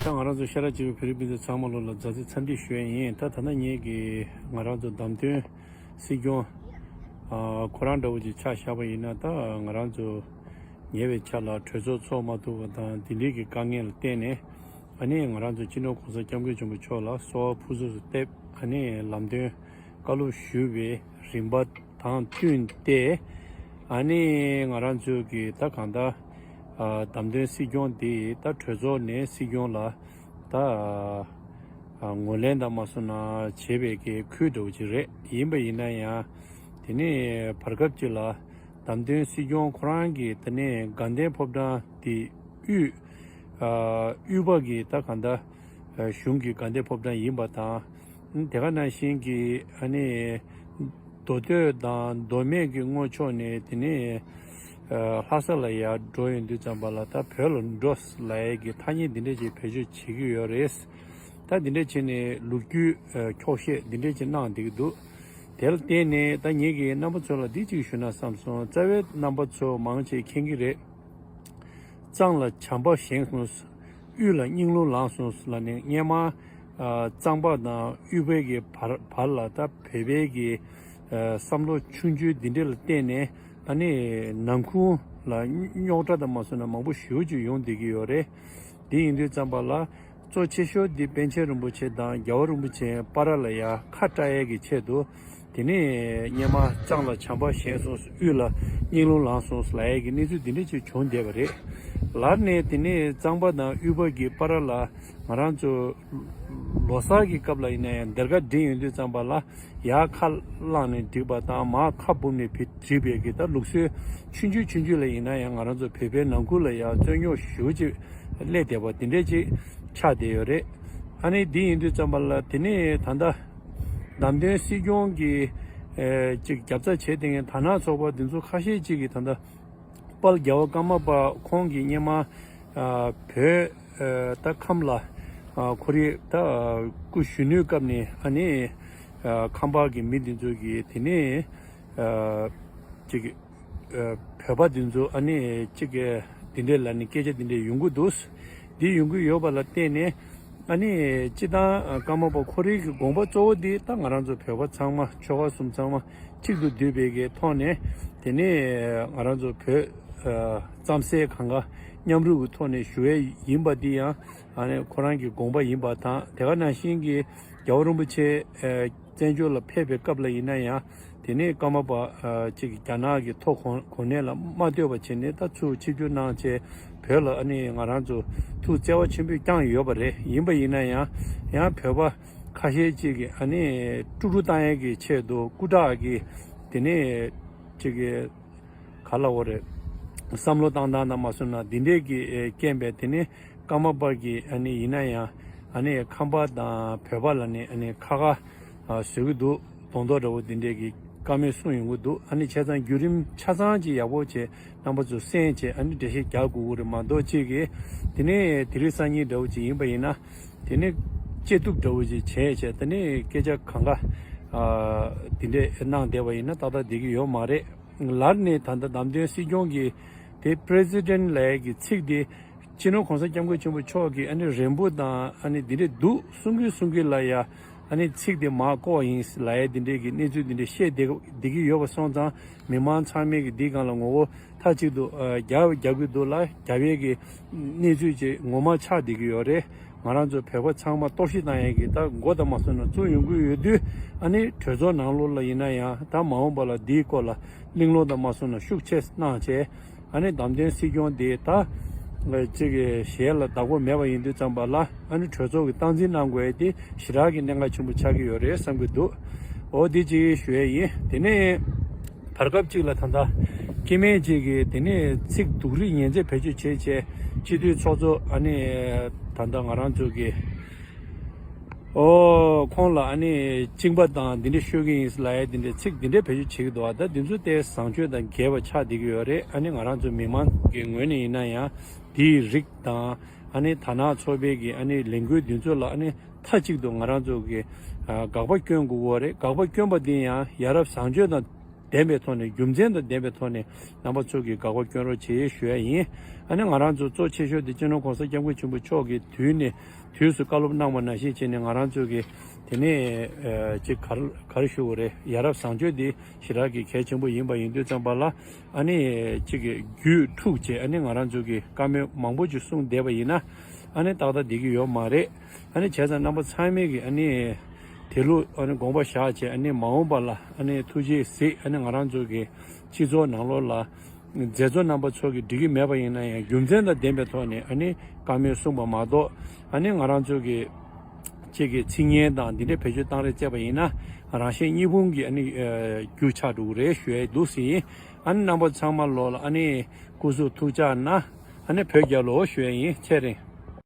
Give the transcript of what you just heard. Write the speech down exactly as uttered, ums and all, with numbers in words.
ང་རང་ཚོ་ཤ་ཁྲག་གཅིག་པའི་བོད་རིགས་སྤུན་ཟླ་ཚང་མ་ལོ་ལ་མཛའ་བརྩེ་འཚམས་འདྲི་ཞུ་ཡས་ཡིན། ད་ད་ལྟ་ངེད་ཀྱི་ང་རང་ཚོ་བདམས་ཐོན་སྲིད་སྐྱོང་ཨ་ཁོ་རང་འདྲ་བོ་ཅིག་ཆ་བཞག་པ་ཡིན་ན། ད་ང་རང་ཚོ་ཉེ་བའི་ཆར་ལ་གྲོས་ཚོགས་ཚོགས་མ་ཐུབ་པ་དང་དེ་འདྲའི་གི་དཀའ་ངལ་ལ་བརྟེན་ནས། ཨ་ནི་ང་རང་ཚོ་སྤྱི་ནོར་གོང་ས་སྐྱབས་མགོན་ཆེན་པོ་མཆོག་ལ་གསོལ་བ་ཕུར་ཚུགས་སུ་འདེབས། ཨ་ནི་ལམ་སྟོན་བཀའ་སློབ་ཞུས་པའི་རིམ་པ་དང་བསྟུན་ཏེ། ཨ་ནི་ང་རང་ཚོའི་གི་ད་གང་ལྟར་ཨ་བདམས་ཐོན་སྲིད་སྐྱོང་དེ་ད་གྲོས་ཚོགས་ནས་སྲིད་སྐྱོང་ལ་ད་ཨ་ངོས་ལེན་དང་མ་སོང་ན་བྱེད་པའི་གི་ཁུལ་འདྲ་བོ་ཅིག་རེད། ཡིན་པ་ཡིན་ན་ཡང་དེ་ནས་བར་སྐབས་ཅིག་ལ་བདམས་ཐོན་སྲིད་སྐྱོང་ཁོ་རང་གི་དེ་ནས་དགའ་ལྡན་ཕོ་བྲང་དེ་དབུས་ཨ་དབུས་པ་གི་ད་གང་ལྟར་གཞུང་གི་དགའ་ལྡན་ཕོ་བྲང་ཡིན་པ་དང་། དེ་ག་ནང་བཞིན་གྱི་ཨ་ནི་མདོ་སྟོད་དང་མདོ་སྨད་ཀྱི་སྔོན་ཕྱོགས་ནས་དེ་ནས་ལྷ་ས་ལ་ཡར་འགྲོ་ཡོང་དུས་ཙམ་པ་ལ་ད་བོད་ལ་འགྲོ་ལབ་ཡས་ཀྱི་ཐ་སྙད་འདི་འདྲ་ཅིག་བེད་སྤྱོད་བྱེད་ཀྱི་ཡོད་རེད། ད་འདི་འདྲ་བྱས་ནས་ལོ་རྒྱུས་འཁྱོག་བཤད་འདི་འདྲ་ཅིག་གནང་བསྡད་ཀྱི་འདུག་དེ་ལ་བརྟེན་ནས་ད་ངེད་ཀྱིས་རྣམ་པ་ཚོ་ལ་འདི་གཅིག་ཞུ་ན་བསམ་སོང་། རྩ་བའི་རྣམ་པ་ཚོ་མང་ཆེ་མཁྱེན་གྱི་རེད། གཙང་ལ་བྱམས་པ་བཞེངས་སོང་། དབུས་ལ་སྙིང་རླུང་ལངས་སོང་ལབ་ནས་སྔོན་མ་ཨ་གཙང་པ་དང་དབུས་པའི་གི་བར་བར་ལ་ད་བོད་པའི་གི་ཨ་བསམ་བློ་ཆུང་ཆུང་འདི་འདྲ་ལ་བརྟེན་ནས་ཨ་ནི་ནང་ཁུལ་ལ་རྙོག་དྲ་དང་མ་སོང་ན་མང་པོ་ཞེ་པོ་ཅིག་ཡོང་བསྡད་ཀྱི་ཡོད་རེད། འདི་ཡིན་དུས་ཙམ་པ་ལ་གཙོ་ཆེ་ཤོས་འདི་པཎ་ཆེན་རིན་པོ་ཆེ་དང་རྒྱལ་བ་རིན་པོ་ཆེ་བར་ལ་ཡ་ཁ་བཀྲལ་ཡས་ཀྱི་ཆེད་དུ། དེ་ནས་སྔོན་མ་གཙང་ལ་བྱམས་པ་བཞེངས་སོང་། དབུས་ལ་སྙིང་རླུང་ལངས་སོང་ལབ་ཡས་ཀྱི་གནས་ཚུལ་འདི་འདྲ་ཅིག་བྱུང་བསྡད་པ་རེད། ལར་ནས་དེ་ནས་གཙང་པ་དང་དབུས་པ་གི་བར་ལ་ང་རང་ཚོ་ལོ་གསར་གྱི་སྐབས་ལ་ཡིན་ན་ཡང་སྡེར་ཁ་སྒྲིལ་ཡོང་དུས་ཙམ་པ་ལ་ཡར་ཁ་བླངས་ནས་སྒྲིག་པ་དང་མར་ཁ་སྦུབ་ནས་བི་སྒྲིག་པའི་གི་ད་ལུགས་སྲོལ་ཆུང་ཆུང་ཆུང་ཆུང་ལ་ཡིན་ན་ཡང་ང་རང་ཚོ་བོད་པའི་ནང་ཁུལ་ལ་ཡང་རྩོད་རྙོག་ཞེ་པོ་ཅིག་སླེབས་བསྡད་པ་འདི་འདྲ་ཅིག་ཆགས་བསྡད་ཡོད་རེད། ཨ་ནི་འདི་ཡིན་དུས་ཙམ་པ་ལ་དེ་ནས་ད་ལྟ་བདམས་ཐོན་སྲིད་སྐྱོང་གི་ཨེ་ཅིག་རྒྱབ་རྩ་བྱས་བསྡད་མཁན་དར་ནག་ཚོགས་པ་འདི་ཚོ་ཁ་ཤས་ཅིག་གིས་ད་ལྟ་དཔལ་རྒྱལ་བ་ཀརྨ་པ་ཁོང་གིས་སྔོན་མ་ཨ་བོད་ཨ་ད་ཁམས་ལ་ཨ་ཁོ་རའི་ད་སྐུ་གཞོན་ནུའི་སྐབས་ནས་ཨ་ནི་ཨ་ཁམས་པ་གི་མི་འདི་ཚོ་གིས་དེ་ནས་ཨ་ཅིག་ཨ་བོད་པ་འདི་ཚོ་ཨ་ནི་ཅིག་འདི་འདྲས་ལ་ནི་སྐད་ཆ་འདི་འདྲས་ཡོང་གི་འདུག་འདི་ཡོང་གི་ཡོད་པ་ལ་བརྟེན་ནས། ཨ་ནི་སྤྱི་བཏང་ཀརྨ་པ་ཁོ་རའི་གི་དགོངས་པ་གཙོ་བོ་འདི་ད་ང་རང་ཚོ་བོད་པ་ཚང་མ་ཆོལ་ཁ་གསུམ་ཚང་མ་གཅིག་ཏུ་བསྡུས་པའི་གི་ཐོག་ནས། དེ་ནས་ང་རང་ཚོ་བོད་ཨ་རྩམ་ཟན་གང་ག་མཉམ་རུབ་ཀྱི་ཐོག་ནས་ཞུ་ཡས་ཡིན་པ་འདི་ཡང་ཨ་ནི་ཁོ་རང་གི་དགོངས་པ་ཡིན་པ་དང་། དེ་ག་ནང་བཞིན་གྱི་རྒྱལ་བ་རིན་པོ་ཆེ་ཨ་བཙན་བྱོལ་ལ་ཕེབས་པའི་སྐབས་ལ་ཡིན་ན་ཡང་། དེ་ནས་ཀརྨ་པ་ཨ་ཅིག་རྒྱ་ནག་གི་ཐོ་གོ་གོ་གནས་ལ་མ་ལྟོས་པ་བྱས་ནས་ད་ཚུར་ཆིབས་བསྒྱུར་གནང་བྱས་བོད་ལ་ཨ་ནི་ང་རང་ཚོ་ཐུགས་བརྩེ་བ་ཆེན་པོས་བསྐྱངས་ཡོད་པ་རེད། ཡིན་པ་ཡིན་ན་ཡང་ཡང་བོད་པ་ཁ་ཤས་ཅིག་གིས་ཨ་ནི་དཀྲུག་དཀྲུག་བཏང་ཡས་ཀྱི་ཆེད་དུ་སྐུ་དྲག་གི་དེ་ནས་ཅིག་གི་ག་ལ་འོ་རེད། བསམ་བློ་བཏང་སྟངས་དང་མ་སོང་ན་འདི་འདྲས་ཀྱི་རྐྱེན་པས་དེ་ནས་ཀརྨ་པ་གིས་ཨ་ནི་ཡིན་ན་ཡང་ཨ་ནི་ཁམས་པ་དང་བོད་པ་ལ་ནི་ཨ་ནི་ཁ་ཁ་ཨ་བཟོ་གི་འདུག་མདོག་མདོག་འདྲ་བོ་འདི་འདྲས་ཀྱི་བཀའ་མོལ་གསུངས་ཡོང་གི་འདུག་ཨ་ནི་བྱས་ཙང་བརྒྱུད་རིམ་ཆ་ཚང་ཅིག་ཡག་པོ་བྱས་རྣམ་པ་ཚོ་གསན་བྱས་ཨ་ནི་འགྲེལ་བཤད་རྒྱག་དགོས་ཀྱི་རེད་མ་གཏོགས་ཅིག་གིས་དེ་ནས་དེ་རིང་སང་ཉིན་འདྲ་བོ་ཅིག་ཡིན་པ་ཡིན་ན། དེ་ནས་བཅད་གཏུབ་འདྲ་བོ་ཅིག་བྱས་བྱས་དེ་ནས་སྐད་ཆ་གང་ག་ཨ་འདི་འདྲས་གནང་བསྡད་པ་ཡིན་ན་ཏག་ཏག་བསྡད་ཀྱི་ཡོད་མ་རེད། ལར་ནས་ད་ལྟ་བདམས་ཐོན་སྲིད་སྐྱོང་གི་དེ་པི་རེ་སི་ཌེན་ཊི་ལབ་ཡས་ཀྱི་ཚིག་དེ་སྤྱི་ནོར་གོང་ས་སྐྱབས་མགོན་ཆེན་པོ་མཆོག་གིས་ཨ་ནི་རན་པོ་དང་ཨ་ནི་འདི་འདྲས་འདུག་གསུང་གིན་གསུང་གིན་ལ་ཡ་ཨ་ནི་ཚིག་དེ་མར་བཀོག་ཡིན་ལབ་ཡས་འདི་འདྲས་ཀྱི་གནས་ཚུལ་འདི་འདྲས་བཤད་བསྡད་བསྡད་ཀྱི་ཡོད་པ་སོང་ཙང་མི་མང་ཚང་མས་ཀྱི་འདིའི་སྒང་ལ་ངོ་རྒོལ་མཐའ་གཅིག་ཏུ་ཨ་རྒྱབ་རྒྱབ་ཀྱི་འདུག་ལ་རྒྱབ་ཡས་ཀྱི་གནས་ཚུལ་ཅིག་ངོ་མ་ཆགས་བསྡད་ཀྱི་ཡོད་རེད། ང་རང་ཚོ་བོད་པ་ཚང་མ་གཏོར་བཤིག་བཏང་ཡས་ཀྱི་ད་མགོ་དང་མ་སོང་ན་བཙུགས་ཡོང་གི་ཡོད་དུས་ཨ་ནི་གྲོས་ཚོགས་ནང་ལོགས་ལ་ཡིན་ན་ཡང་ད་མ་འོངས་པ་ལ་འདིའི་སྐོར་ལ་གླེང་སློང་དང་མ་སོང་ན་ཤུགས་ཆེ་གནང་བྱས་ཨ་ནི་བདམས་ཐོན་སྲིད་སྐྱོང་དེ་ད་གཅིག་གི་ཞལ་ལ་བདག་པོ་མེད་པ་ཡིན་དུས་ཙམ་པ་ལ་ཨ་ནི་གྲོས་ཚོགས་ཀྱི་སྟངས་འཛིན་གནང་དགོས་ཡས་དེ་ཞེ་དྲག་གི་གནད་འགག་ཆེན་པོ་ཆགས་ཀྱི་ཡོད་རེད་བསམ་གྱི་འདུག་འོ་འདི་གཅིག་ཞུ་ཡས་ཡིན། དེ་ནས། བར་སྐབས་གཅིག་ལ་ད་ལྟ་སྐྱེ་དམན་གཅིག་གིས་དེ་ནས་ཚིག་སྡུག་རུས་ངན་རྩོད་བེད་སྤྱོད་བྱས་བྱས་སྤྱི་འཐུས་ཚོགས་གཙོ་ཨ་ནི་ད་ལྟ་ང་རང་ཚོ་གི་ཨོ་ཁོང་ལ་ཨ་ནི་གཅིན་པ་དང་འདི་འདྲ་ཤོད་ཀྱི་ཡིན་ལབ་ཡས་འདི་འདྲའི་ཚིག་འདི་འདྲ་བེད་སྤྱོད་བྱེད་ཀྱི་འདུག་བ། ད་འདི་ཚོ་དེ་བཟང་སྤྱོད་དང་འགལ་བ་ཆགས་བསྡད་ཀྱི་ཡོད་རེད། ཨ་ནི་ང་རང་ཚོ་མི་མང་གི་ངོས་ནས་ཡིན་ན་ཡང་དེའི་རིགས་དང་ཨ་ནི་དར་ནག་ཚོགས་པའི་གི་ཨ་ནི་ལས་འགུལ་འདི་ཚོ་ལ་ཨ་ནི་མཐའ་གཅིག་ཏུ་ང་རང་ཚོ་གི་ཨ་དགག་པ་སྐྱོན་དགོས་ཀྱི་ཡོད་རེད། དགག་པ་སྐྱོན་པ་འདི་ཡང་ཡ་རབས་བཟང་སྤྱོད་དང་ ལྡན་པའི་ཐོག་ནས། རྒྱུ་མཚན་དང་ལྡན་པའི་ཐོག་ནས་རྣམ་པ་ཚོ་གིས་དགག་པ་སྐྱོན་རོགས་བྱེད་ཞུ་ཡ་ཡིན། ཨ་ནི་ང་རང་ཚོ་གཙོ་ཆེ་ཤོས་དེ་སྤྱི་ནོར་༸གོང་ས་༸སྐྱབས་མགོན་ཆེན་པོ་མཆོག་གིས་དུས་ནས་དུས་སུ་བཀའ་སློབ་གནང་བ་ནང་བཞིན་བྱས་ནས། ང་རང་ཚོ་གིས་དེ་ནས་ཨ་ཅིག་ག་རེ་ག་རེ་ཞུ་དགོས་རེད། ཡ་རབས་བཟང་སྤྱོད་དེ་ཞེ་དྲག་གི་གལ་ཆེན་པོ་ཡིན་པ་ཡིན་དུས་ཙམ་པ་ལ། ཨ་ནི་ཅིག་གི་རྒྱུད་འཁྲུགས་བྱས། ཨ་ནི་ང་རང་ཚོ་གིས་བཀའ་མོལ་མང་པོ་ཅིག་གསུངས་བསྡད་པ་ཡིན་ན། ཨ་ནི་ཏག་ཏག་བསྡད་ཀྱི་ཡོད་མ་རེད། ཨ་ནི་བྱས་ཙང་རྣམ་པ་ཚང་མས་ཀྱིས་ཨ་ནི་དེ་ལུགས་ཨ་ནི་དགོངས་པ་བཞག་བྱས། ཨ་ནི་མ་འོངས་པ་ལ་ཨ་ནི་ཐུགས་རྗེས་གཟིགས། ཨ་ནི་ང་རང་ཚོ་གི་སྤྱི་ཚོགས་ནང་ལོགས་ལ་མཛད་གཙོ་རྣམ་པ་ཚོ་གིས་འགྲིག་གི་མེད་པ་ཡིན་ན་ཡང་། རྒྱུ་མཚན་དང་ལྡན་པའི་ཐོག་ནས་ཨ་ནི་བཀའ་མོལ་གསུངས་པ་མ་གཏོགས། ཨ་ནི་ང་རང་ཚོ་གི་གཅིག་གི་ཚིག་ངན་དང་འདི་འདྲའི་བེད་སྤྱོད་བཏང་རེས་བྱས་པ་ཡིན་ན། རང་གཞན་གཉིས་ཕུང་གི་ཨ་ནི་ཨ་རྒྱུ་ཆགས་འགྲོ་གི་རེད་ཞུ་ཡ་འདུག་ཟེར་ཡིན། ཨ་ནི་རྣམ་པ་ཚང་མ་ལོགས་ལ་ཨ་ནི་སྐུ་གཟུགས་ཐུགས་ཅག་ན། ཨ་ནི་བོད་རྒྱལ་ལོ་ཞུ་ཡ་ཡིན། ཚེ་རིང་།